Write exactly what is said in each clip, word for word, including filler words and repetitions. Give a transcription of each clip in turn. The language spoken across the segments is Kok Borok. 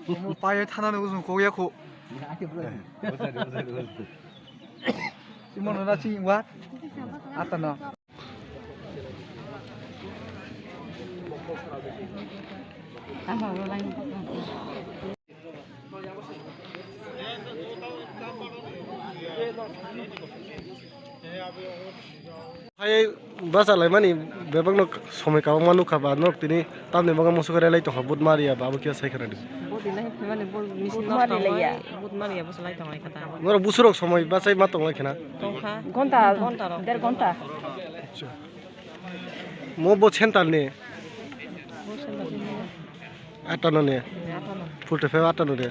Omo paye thana no ujung kok ya kho. Simono na chini wa. Ata no. Hai bachalaimani bebakno somoi kabangma nukha ba norok tini tamni bagwi musugo relai tongkha vote mariya ba abo khe sai khwna di. Vote dilai hwnmani vote machine Vote nosto mari laiya. Wngwi vote mariya bwsa lai tonglai kha ta. Norok busurok somoi bachai ma tonglai khwna. Tongkha. Ghonta, Ghonta rok. Der ghonta. Mo bo center ni. Bo center ni. Atano ni. Atano. Full to five atano ni.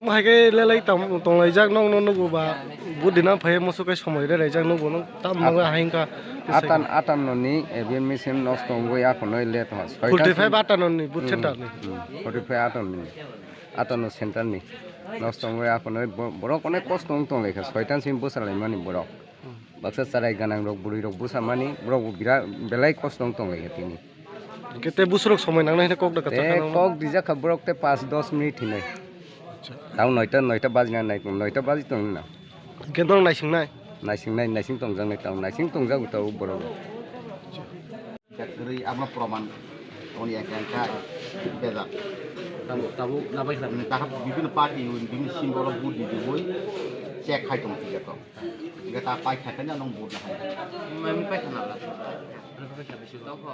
Mo hai khe lelai tong-, tonglaijak nokno nugo ba budi nang phai musu kai somoi re raijak nugo nang tam nang Atan. Hai wngkha. Atan, atano ni A V M machine nosto wngwi aphano le tong. Forty five atano ni booth center ni. Hmm, forty five atano ni. Atano center ni. Nosto wngwi aphano bo-, borok onek kosto wng tonglaikha. Soitan simi bwsalaimani borok. Baksa charai ganang rok, bwrwi rok bwsa mani, borok bo birat belai kosto wng tong lai kha tini. Hwnkhe tei busurok somoi nangnai hwnwi kok da Te kwchak kha nang. Kok dijak kha borok te pas dos minute hinwi. Acha. Tamo noita, noita bajina nai, noita baji tong na. Hwnkhe norok naising nai? Naising nai, naising tong jak nai, tamo naising tong jak tabo borok. Kwrwi abo proman tongni engka engka bejak. Tabo, tabo nabai khna. Bini kaham bibino party, bibino symbol o vote di di bui check khai tong tong. Engka ta pai khai tanya nong vote na hai. Mami pai khna la. Pai khna bisi. Tokho.